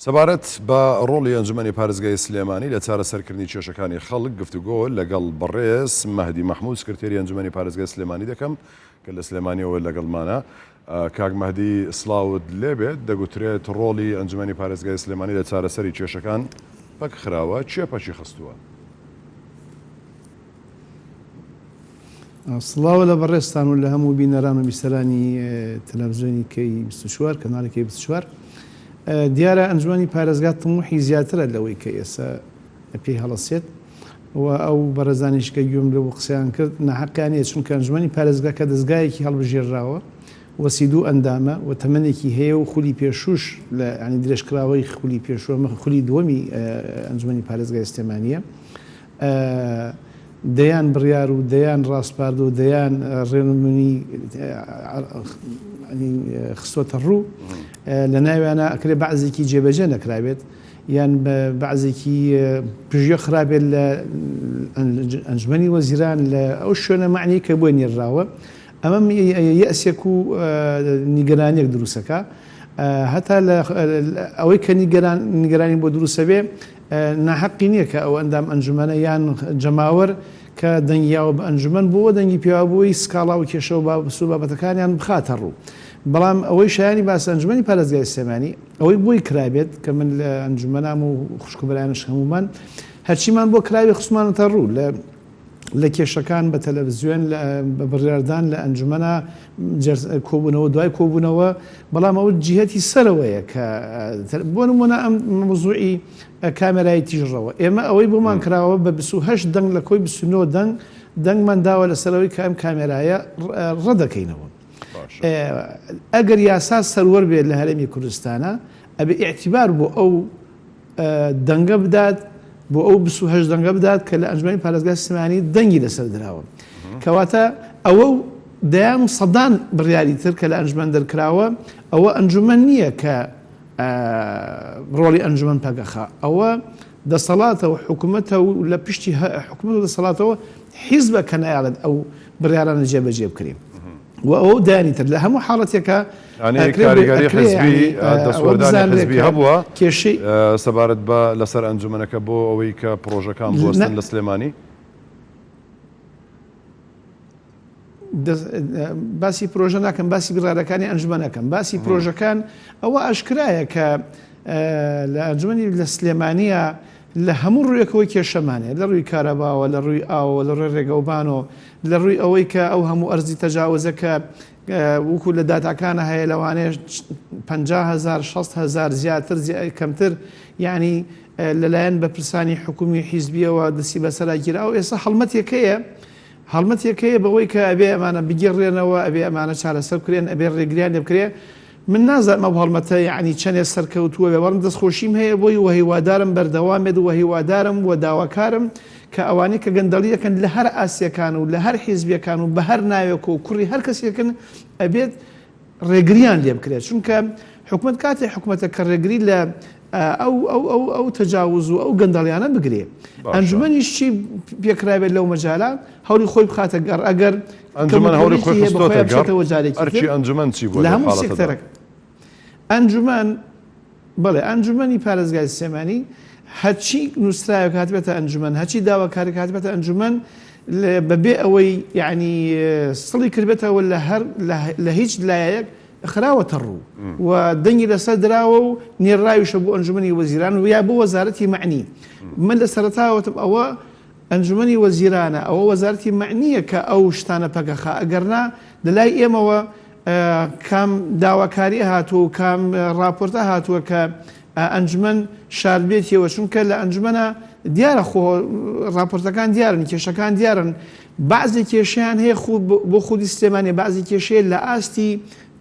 سەبارەت بە ڕۆڵی ئەنجومەنی پارێزگای سلێمانی لە چارەسەرکردنی کێشەکانی خەڵک گفتوگۆ لەگەڵ بەڕێز مەهدی مەحمود سکرتێری ئەنجومەنی پارێزگای سلێمانی دەکەم کە لە سلێمانیەوە لەگەڵمانە. کاک مەهدی سڵاوت لێبێت، دەگوترێت ڕۆڵی ئەنجومەنی پارێزگای سلێمانی لە چارەسەری کێشەکان پەکخراوە، کێ پەکی خستووە؟ سڵاو لە بەڕێزتان و لە هەموو بینەران و بیسەرانی تەلەڤزیۆنی کەی 24 کەناڵی کەی 24. دیارە ئەنجومەنی پارێزگا تموحی زیاترە لەوەی کە ئێستا پێی هەڵەسێت و ئەو بەڕێزانیش کە گوێم لێ بوو قسەیان کرد ناحەقیان نییە چونکە ئەنجومەنی پارێزگا کە دەزگایەکی هەڵبژێرراوە و 32 ئەندامە و تەمەنێکی هەیە و خولی پێشووش لە یانی درێژکراوەی خولی پێشوو ئەمە خولی دووەمی ئەنجومەنی پارێزگای سلێمانییە دەیان بڕیار و دەیان ڕاسپارد و دەیان ڕێنمونی خستۆتە ڕوو لە ناویانە ئەکرێ بەعزێکی جێبەجێ نەکرابێت یان بەعزێکی پژێ خرابێت لە ئەنجومەنی وەزیران لە ئەو شوێنە مەعنی کە بۆی نێراوە ئەمە یەسێک و نیگەرانیەک دروستەکە هەتا لە ئەوەی کە نیگەرانی بۆ دروستە بێ ناحەقی نیە کە ئەو ئەندام ئەنجومەنە یان جەماوەر کە دەنگی یاوە بە ئەنجومەن بۆ دەنگی پێوە بۆی سکاڵا و کێشە و بابس و بابەتەکانیان بخاتە ڕوو بەڵام ئەوەی شایانی باسە ئەنجومەنی پارێزگای سلێمانی ئەوەی بۆی کرابێت کە من لە ئەنجومەنام و خوشک و برایانش هەموومان هەرچیمان بۆ کراوی خستمانەتە ڕوو لە لە کێشەکان بە تەلەڤزیۆن بە بڕیاردان لە ئەنجومەنا کۆبوونەوە دوای کۆبوونەوە بەڵام ئەوە جیهەتی سەرەوەیە کە بۆ نمونە ئەم مەوزوعی کامێرای تیژڕەوە ئێمە ئەوەی بۆمان کراوە بە 28 دەنگ لە کۆی 29 دەنگ دەنگمان داوە لەسەرەوەی کە ئەم کامێرایە ڕەدەکەینەوە ئەگەر یاسا سەروەر بێت لە هەرێمی کوردستانە ئەبێ ئیعتیبار بۆ ئەو دەنگە بدات بۆ ئەو 28 دەنگە بدات کە لە ئەنجومەنی پارێزگای سلێمانی دەنگی لەسەر دراوە کەواتە ئەوە و دەیان و سەدان بڕیاری تر کە لە ئەنجومەن دەرکراوە ئەوە ئەنجومەن نییە کە ڕۆڵی ئەنجومەن پەگەخا ئەوە دەسەڵاتە و حکوومەتە و لە پشتی حکوومەت و دەسەڵاتەوە حیزبە کە نایەڵێت ئەو بڕیارانە جێبەجێ بکرێن. و ئەوە و دەیانی تر لە هەموو حاڵەتێکا یانی ئەکرێ کاریگەری ئەکرێ حزبی یانی ئەوە دەستوەردانی بزانرێ حزبی کە هەبووە کێشەی سەبارەت بە لەسەر ئەنجومەنەکە بۆ ئەوەی کە پڕۆژەکان بوەستن نا لە سلێمانی؟ باسی پرۆژە ناکەم باسی بڕارەکانی ئەنجومەن ئەکەم باسی پرۆژەکان ئەوە ئاشکرایە کە لە ئەنجومەنی لە سلێمانیە لە هەموو ڕوویەکەوە کێشەمان هەیە، لە ڕووی کارەباوە، لە ڕووی ئاوەوە، لە ڕووی ڕێگەوبانەوە، لە ڕووی ئەوەی کە ئەو هەموو ئەرزی تەجاوزە کە وەکو لە داتاکانە هەیە لەوانەیە 50 هەزار 60 هەزار زیاتر کەمتر یعنی لەلایەن بەرپرسانی حکومی حیزبیەوە دەستی بەسەرا گیراوە ئێستا هەڵمەتێک هەیە هەڵمەتێک هەیە بەوەی کە ئەبێ ئەمانە بگێڕێنەوە ئەبێ ئەمانە چارەسەر بکرێن ئەبێ ڕێگریان لێ بکرێ من نازانم ئەو هەڵمەتە یەعنی چەنێ سەرکەوتووە بێ بەڵام دەستخۆشیم هەیە بۆی وە هیوادارم بەردەوام بێت وە هیوادارم وە داواکارم کە ئەوانەی کە گەندەڵی ئەکەن لە هەر ئاستێکان و لە هەر حیزبێکان و بە هەر ناوێک و کوڕی هەر کەسێکن ئەبێت ڕێگریان لێ بکرێت چونکە حکومەت کاتێ حکومەتە کە ڕێگری لە ئەو ئەو ئەو ئەو تەجاوز و ئەو گەندەڵیانە بگرێ باشە. ئەنجومەنیش چی پێکرابێت لەو مەجالە هەوڵی خۆی بخاتە گەڕ ئەگەر ئەنجومەن هەوڵی خۆی کەموکوڕیەکی هەیە خستۆتە بەخۆیا گەڕ، بچێتەوە جارێکی تر ئەرکی ئەنجومەن چی بووە لە لەو هەموو حاڵەتەدا؟ سێکتەرەک ئەنجومەن بەڵێ ئەنجومەنی پارێزگای سلێمانی هەرچی نووسراوێک هاتبێتە ئەنجومەن هەرچی داواکاریک هاتبێتە ئەنجومەن بەبێ ئەوەی یعنی سڵی کردبێتەوە لە هەر لە هیچ لایەک خراوەتە ڕوو و دەنگی لەسەر دراوە و نێرراویشە بۆ ئەنجومەنی وەزیران و یا بۆ وەزارەتی مەعنی من لە سەرەتاوە وتم ئەوە ئەنجومەنی وەزیرانە ئەوە وەزارەتی مەعنیە کە ئەو شتانە پەکەخا ئەگەرنا لەلای ئێمەوە کام داواکاری هاتووە و کام ڕاپۆرتە هاتووە کە ئەنجومەن شاردبێتیەوە چونکە لە ئەنجومەنە دیارە خۆ ڕاپۆرتەکان دیارن کێشەکان دیارن بەعزێ کێشەیان هەیە خو بۆ خودی سلێمانی بەعزی کێشەیە لە ئاستی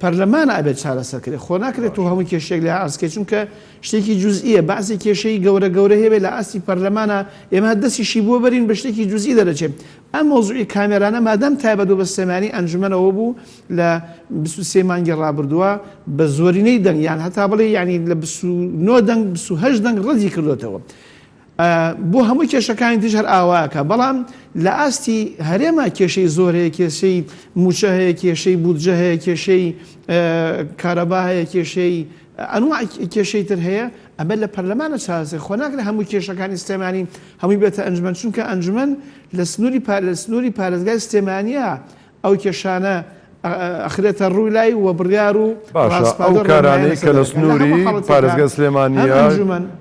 پەرلەمانە ئەبێت چارەسەر کرێ خۆ ناکرێت تۆ هەموو کێشەیەک لە ئاست کەی چونکە شتێکی جوزئیە بەعزی کێشەی گەورە گەورە هەیە لە ئاستی پەرلەمانە ئێمە هەر دەستیشی بۆ بەرین بە شتێکی جوزئی دەرەچێت ئەم مەوزوعی کامێرانە مادام تایبەت بوو بە سلێمانی ئەنجومەنەوە بوو لە 23 مانگی ڕابردووە بە زۆرینەی دەنگ یان هەتا بڵێ یعنی لە 29 دەنگ 28 دەنگ ڕەدی کردوێتەوە بۆ هەموو کێشەکانی تریش هەر ئاوا ئەکا بەڵام لە ئاستی هەرێما کێشەی زۆر هەیە کێشەی موچە هەیە کێشەی بودجە هەیە کێشەی کارەبا هەیە کێشەی. ئەنواع کێشەی تر هەیە ئەمە لە پەرلەمانە چارەسەر خۆ ناکرێت هەموو کێشەکانی سلێمانی هەمووی بێتە ئەنجومەن چونکە ئەنجومەن لە سنووری لە سنووری پارێزگای سلێمانیە ئەو کێشانە ئەخرێتە ڕووی لای و بڕیار و باشە ئەو کارانەی کە لە سنووری پارێزگای سلێمانیە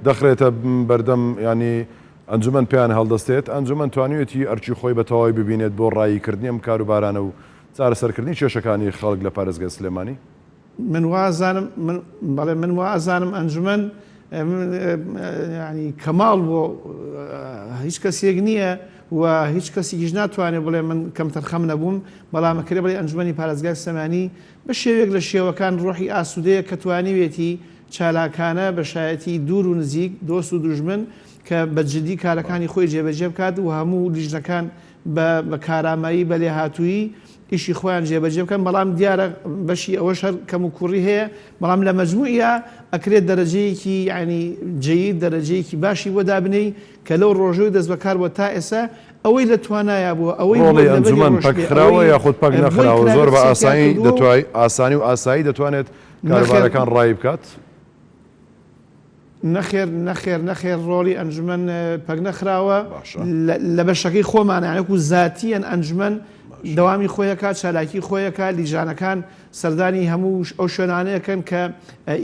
دەخرێتە بەردەم ینی ئەنجومەن پێیان هەڵدەستێت ئەنجومەن توانیوێتی ئەرکی خۆی بە تەواوی ببینێت بۆ ڕاییکردنی ئەم کاروبارانە و چارەسەرکردنی کێشەکانی خەڵک لە پارێزگای سلێمانی؟ من وا ئەزانم من بەڵێ من وا ئەزانم ئەنجومەن یعنی کەماڵ بۆ هیچ کەسێک نییە و هیچ کەسێکیش ناتوانێت بڵێ من کەمتەرخەم نەبووم بەڵام کرێ بڵێ ئەنجومەنی پارێزگای سلێمانی بە شێوەیەک لە شێوەکان ڕۆحی ئاسوودەیە کە توانیوێتی چالاکانە بە شایەتی دوور و نزیک دۆست و دوژمن کە بە جدی کارەکانی خۆی جێبەجێ بکات و هەموو لیژنەکان بە کارامەیی بە لێهاتوویی ئیشی خۆیان جێبەجێ بکەن، بەڵام دیارە بەشی ئەوەش هەر کەموکوڕی هەیە، بەڵام لە مەجموعیا ئەکرێت دەرەجەیەکی یانی جەید دەرەجەیەکی باشی بۆ دابنێی کە لەو ڕۆژەوەی دەستبەکار بووە تا ئێستا ئەوەی لە توانایا بووە ئەوەی بۆی ڕۆڵی لەبەری ئەنجومەن ڕۆشتبێ پەکخراوە ئەوەی یاخود پەک بۆی نەخراوە کرابێ زۆر بە قسەی تیا ئاسانی کردووە و دەتوای ئاسانی و ئاسایی دەتوانێت نەخێر کاروبارەکان ڕایی بکات؟ نەخێر نەخێر نەخێر ڕۆڵی ئەنجومەن پەکنەخراوە باشە. لە بەشەکەی خۆمانە یانی وەکو زاتیەن ئەنجومەن باشە. دەوامی خۆی ئەکات چالاکی خۆی ئەکات لیژانەکان سەردانی هەموو ئەو شوێنانە ئەکەن کە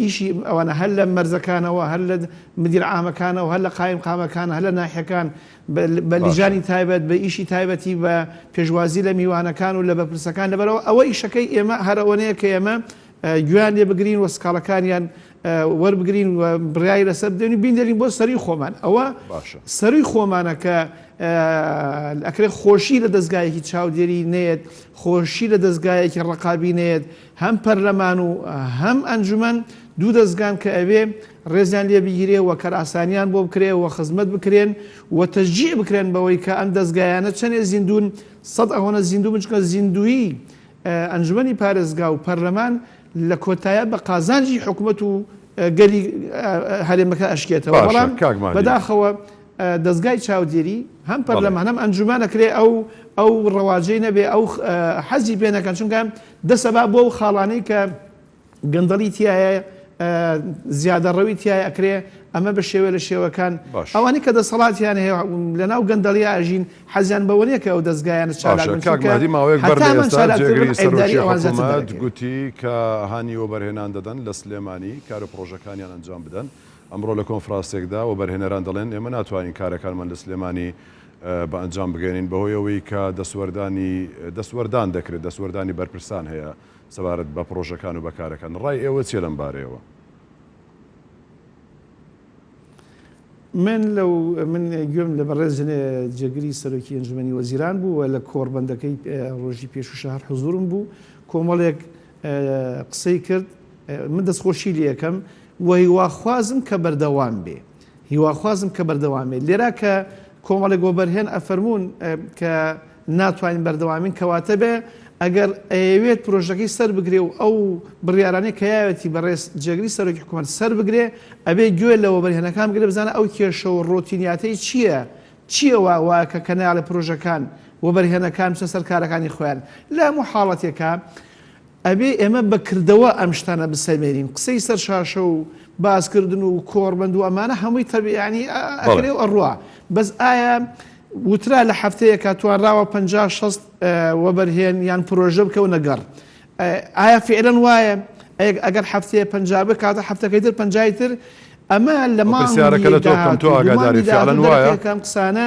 ئیشی ئەوانە هەر لە مەرزەکانەوە هەر لە مدیر عامەکانەوە هەر لە قایم قامەکان هەر لە ناحیەکان بە باشە. لیژانی تایبەت بە ئیشی تایبەتی بە پێشوازی لە میوانەکان و لە بەرپرسەکان لەبەرئەوە ئەوە ئیشەکەی ئێمە هەر ئەوەنەیە کە ئێمە گوێیان لێ بگرین و سکاڵەکانیان وەربگرین و بڕیاری لەسەر بدەین و بیندێرین بۆ سەروی خۆمان ئەوە باشە. سەروی خۆمانە کە ئەکرێ خۆشی لە دەستگایەکی چاودێری نەیەت خۆشی لە دەستگایەکی ڕقابی نەیەت هەم پەرلەمان و هەم ئەنجومەن دوو دەستگان کە ئەوێ ڕێزیان لێ بگیرێ و کەرئاسانیان بۆ بکرێ و خزمەت بکرێن و تەشجیع بکرێن بەوەی کە ئەم دەستگایانە چەنێ زیندوون سەد ئەوەنە زیندوو بن چونکە زیندوویی ئەنجومەنی پارێزگا و پەرلەمان لە کۆتایا بە قازانجی حکومەت و گەلی هەرێمەکە ئەشکێتەوە باشە بەڵام کاک مەهدی. بەداخەوە دەزگای چاودێری هەم بەڵێ. پەرلەمان هەم ئەنجومەن ئەکرێ ئەو ئەو ڕەواجەی نەبێ ئەو حەزی پێ نەکەن چونکە دەسەبا بۆ ئەو خاڵانەی کە گەندەڵی تیایە زیادەڕەوی تیایە ئەکرێ ئەمە بە شێوە لە شێوەکان باش. ئەوانەی کە دەسەڵاتیان هەیە لەناو گەندەڵیا ئەژین حەزیان بەوە نیە کە ئەو دەزگایانە چالاک باشە بن کاک چونکە مەهدی ماوەیەک بەر هەتا لە ئەمان ئێستا چالاکتر بن جێگری عەیبداری سەرۆکی ئەوان زیاتر حکوومەت دەرەکەوێ. گوتی کە هانی وەبەرهێنان دەدەن لە سلێمانی کار و پڕۆژەکانیان ئەنجام بدەن ئەمڕۆ لە کۆنفراسێکدا وەبەرهێنەران دەڵێن ئێمە ناتوانین کارەکانمان لە سلێمانی بە ئەنجام بگەیەنین بەهۆی ئەوەی کە دەستوەردانی دەستوەردان دەکرێت دەستوەردانی بەرپرسان هەیە سەبارەت بە پڕۆژەکان و بە کارەکان ڕای ئێوە چیە لەم بارەیەوە؟ من لەو من گوێم لە بەڕێز جێگری سەرۆکی ئەنجومەنی وەزیران بوو و لە کۆڕبەندەکەی ڕۆژی پێشوو هەر حزوورم بوو کۆمەڵێک قسەی کرد من دەستخۆشی لێ ئەکەم و هیواخوازم کە بەردەوام بێ هیواخوازم کە بەردەوام بێت. لێرا کە کۆمەڵێک وەبەرهێن ئەفەرموون کە ناتوانین بەردەوامین کەواتە بێ ئەگەر ئەیەوێت پرۆژەکەی سەر بگرێ و ئەو بڕیارانەی کە یاوێتی بەڕێز جێگری سەرۆکی حکوومەت سەر بگرێ ئەبێ گوێ لە وەبەرهێنەکان بگرێ بزانە ئەو کێشە و ڕۆتینیاتەی چییە چییە وا وا کە کەناڵە پرۆژەکان وەبەرهێنەکان بچنە سەر کارەکانی خۆیان لە هەموو حاڵەتێکا ئەبێ ئێمە بە کردەوە ئەم شتانە بسەلمێنین، قسەی سەر شاشە و باس کردن و کۆڕبەند و ئەمانە هەمووی تەبیعی یانی ئەکرێ و ئەڕوا، بەس ئایا وترا لە هەفتەیەکا توانراوە 50 60 وەبەرهێن یان پرۆژە بکەونە گەڕ؟ ئایا فعلەن وایە؟ ئەگەر هەفتەیە 50 بکاتە هەفتەکەی تر پەنجای تر ئەمە لە مانگی پرسیارەکە لە تۆ بکەم تۆ داهاتوو دوو ئاگاداری مانگی فعلەن داهاتوو وایە؟ دەرەکەوێ کە ئەم قسانە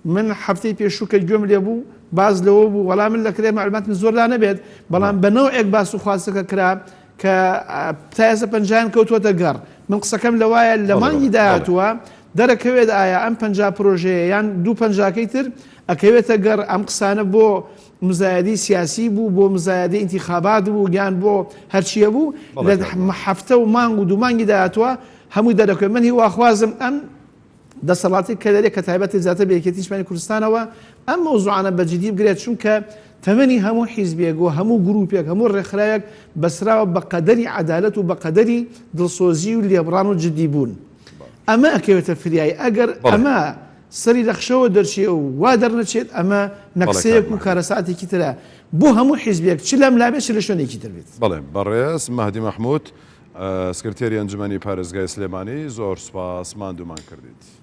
من هەفتەی پێشوو کە گوێم لێ بوو باس لەوە بوو وەڵا من لەکرێ مەعلوماتم زۆر لا نەبێت بەڵام بە نەوعێک باس و خواسەکە کرا کە تا ئێستا پەنجایان کەوتووەتە گەڕ من قسەکەم لەوایە لە مانگی داهاتووە دەرەکەوێت ئایا ئەم پەنجا پرۆژەیە یان دوو پەنجاکەی تر ئەکەوێتە گەڕ ئەم قسانە بۆ مزایدەی سیاسی بوو بۆ مزایدەی ئینتیخابات بوو یان بۆ هەرچیە بوو لە هەفتە و مانگ و دوو مانگی داهاتووە هەمووی دەرەکەوێت من هیواخوازم ئەم دەسەڵاتی کە لەرێ کە تایبەتە زیاتر بە یەکێتی نیشتمانی کوردستانەوە ئەم مەوزوعانە بە جدی بگرێت چونکە تەمەنی هەموو حیزبێک و هەموو گروپێک هەموو ڕێکخراوێک بەسراوە بە قەدەری عەدالەت و بە قەدەری دڵسۆزی و لێبڕان و جدی بوون ئەمە ئەکەوێتە فریای ئەگەر ئەمە. سەری لە خشەوە دەرچێ و وا دەرنەچێت ئەمە نەکسەیەک و کارەساتێکی ترە بۆ هەموو حیزبێک چ لەم لا بێت چ لە شوێنێکی تر بێت. بەڵێ بەڕێز مەهدی مەحمود سکرتێری ئەنجومەنی پارێزگای سلێمانی زۆر سوپاس ماندوومان کردیت.